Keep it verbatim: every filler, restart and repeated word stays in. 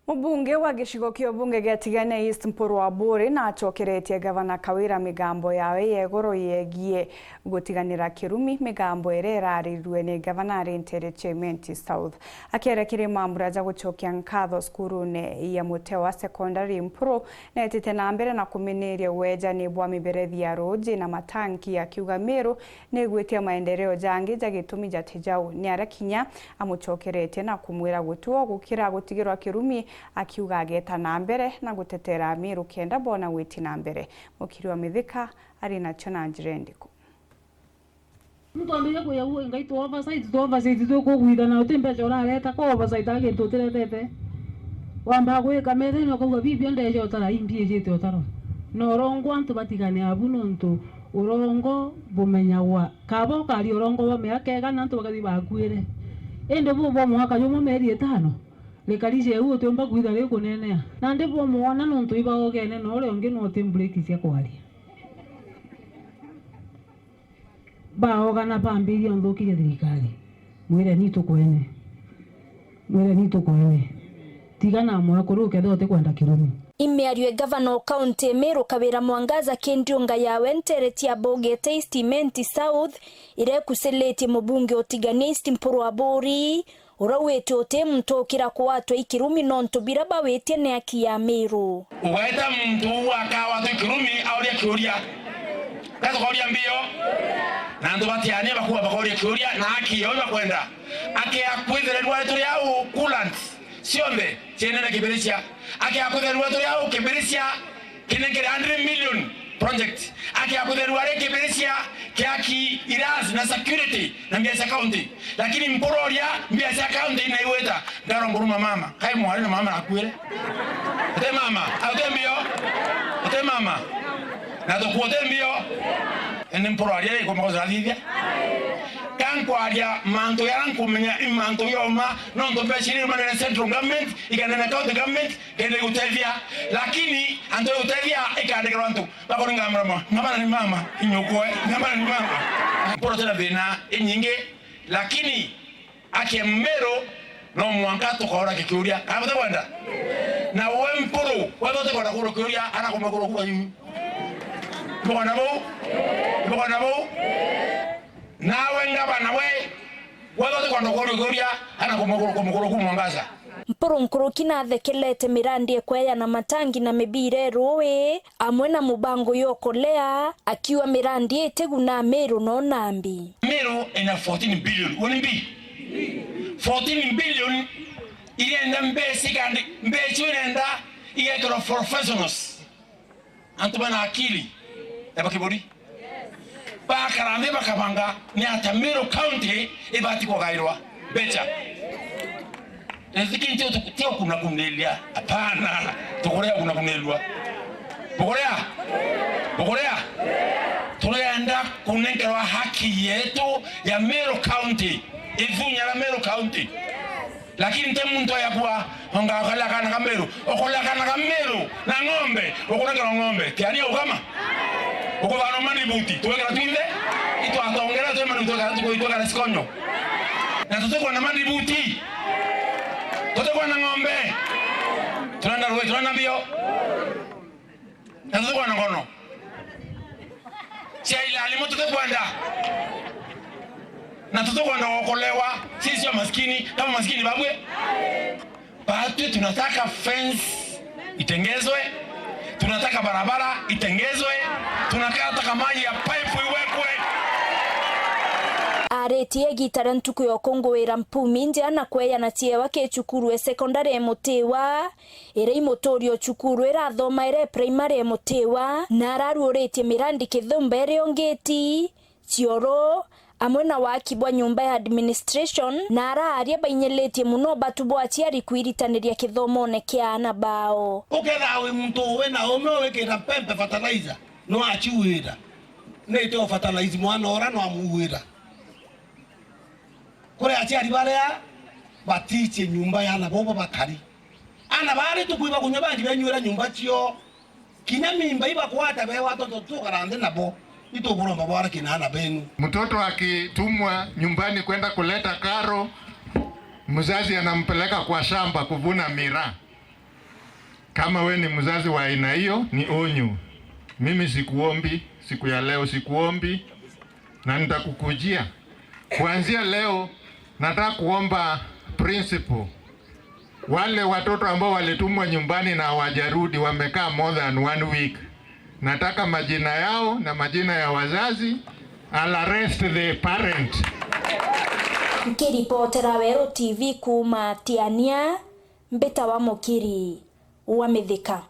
Mubunge wa gicigo kia ubunge gia Tigania East Mpuru Aburi nacokeretie Gavana Kawira migambo yawe ya iguru yegie gutiganira kirumi, migambo iria iraaririrue ni Gavana ari nteere cia Imenti South. Akiaria kiri mambura ja gucokia nkatho cukurune ya Mutewa Secondary, Mpuru neetite na mbere na kuminiria uejani bwa miberethi ya ruuji na matanki, akiuga Meru niigwitie maendeleo jangi ja gitumi jati jau. Ni aria kinya amucokeretie na kumwira guti o gukira gutigirwa kirumi, akiuga ageeta na mbere na gutetera Meru kenda boona gwiti na mbere. Mukiri wa Mithika ari nacio na njira iriku? Muntu ambiririe kuuga, "Ngai, tu oversight, tu oversight, tukugwithana, uti mbeca urareta, kwa oversight a gintu utiretete." Wamba gwika methene ukauga, "Bibi, ndeja utara, imbi ijite utaro." Na urongo antu batigane abu, nontu urongo bumenyagwa. Kaba ukaria urongo bwa miaka igana, antu bakathi bakuire. Indi bu bwa mwaka jumwe, mieri itano, rikari jeu utiumba kwitha rikunenea. Nandi bwa mwana, nontu ibaogene, na uria ungi no uti mbureki cia kwaria. Baogana bambiria unthukiria thirikari. Mwireni tukwene. Mwireni tukwene. Tiga na mwekuru ukethira utikwenda kirumi. I miario e gavana o kaunti e Meru Kawira Mwangaza ki ndiunga yawe nteere cia Boget East Imenti South, iria ikuciritie mubunge o Tigania East Mpuru Aburi, uria ugwite uti muntu ukira kugwatwa i kirumi nontu biria bawitie ni aki ya Meru. Ugweta muntu uu akagwatwa i kirumi auria kiuria. Gatukoria mbio. Na antu batiania bakuga bakoria kiuria na aki yao ibakwenda. Aki akwithirirwa turi au coolant cionthe cienene Kibiricia. Aki akwithirirwa turi au Kibiricia kinengere hundred million project. Aki akwithirirwa ari Kibiricia kia aki iras na security na mbia cia county. Lakini Mpuru uria mbia cia county inaigwita. Ngaro nguruma mama. Kai mwari na mama nakuire. Ute mama. Ute mbio. Ute mama. Na tukuote mbio. Ene Mpuru aria iko makosa athithia. Kankwaria mantu yara nkumenya i mantu yoma, nontu mbeca iria imanene central government, ikanene county government, kenda igutethia. Lakini antu ya gutethia ikandikirwa antu. Bakuringa mrama. Mama ni mama. Inyukwe. Mama ni mama. Mpuru tena thina inyingi. Lakini aki Meru no mwanka tukoora kikiuria. Kana butikwenda? Na we Mpuru, wethira utikwenda kuurwa kiuria, ana kumwe kuurwa kuga yu. Mbukwenda buu? Mbukwenda buu? Nawe ngavana we, wethira utikwenda kuurwa kiuria, ana kumwe kuurwa, kumwe kuurwa ku Mwangaza. Mpuru nkuruki nathekelete mirandi ekweya na matangi na mibira e ruui, amwe na mubango yokolea, akiuga mirandi itiguna Meru no nambi. Meru ina fourteen billion. Woni mbi? Fourteen billion irenda mbeca ikandi, mbeca irenda igekirwa professionals. Antu bana akili ya bakiburi. Bakara nthi bakabanga ni ata Meru County ibati kugairwa mbeca. Riziki nti utu-, ti ukunakunilya. Hapana. Tukuria kunakunilwa. Bukuria? Bukuria? Turenda kunenkerwa haki yetu ya Meru County. Ithunya la Meru County. Lakini nti muntu ayakua, onga okolea kana ka Meru. Okolea kana ka Meru na ng'ombe. Ukunenkerwa ng'ombe. Tiania ukama. Ukubana mani buti. Twekera twinthe. Itwatongera twe mani twekera tuko itwekera sikonyo. Na tutikwenda mani buti. Tutikwenda ng'ombe. Tunaenda rwe, tunaenda mbio. Na tutikwenda ngono cia ilalimu, tutikwenda. Na tutikwenda kuokolewa sisi wa maskini kama maskini babwe. Batwi tunataka fence itengezwe, tunataka barabara itengezwe, tunataka maji ya pipe iwekwe. Aritie igita ria ntuku ya ukunguira mpumi nja na kweyana ciewa ki cukuru e secondary e Mutiwa, iria i muturi o cukuru irathoma iri primary e Mutiwa, na araruuritie mirandi kithumba iria ungiti, cioro, amwe na waki bwa nyumba ya administration, na araaria bainyilitie mono batu bwa aciari kwiritaniria kithomoone kia aana bao. Ukethira wi muntu wi na ume wikira pempe fertilizer, no aciuira. Nite o fertilize mwana ura no amuuira. Kuri aciari baria batiicie nyumba ya aana bobo bakari. Aana bari tukuiba kunywa bangi benyuira nyumba cio. Kinya mimba ibakwata bewa toto tukara nthi nabo. Ituburomba bwara kina aana benu. Mtoto akitumwa nyumbani kwenda kuleta karo, mzazi anampeleka kwa shamba kuvuna miraa. Kama we ni mzazi wa aina hiyo, ni onyo. Mimi sikuombi, siku ya leo sikuombi, na nitakukujia. Kuanzia leo, nataka kuomba principal, wale watoto ambao walitumwa nyumbani na hawajarudi, wamekaa more than one week, nataka majina yao na majina ya wazazi. I'll arrest the parent. Nkiripotera Weru T V kuuma Tiania, mbitawa Mukiri wa Mithika.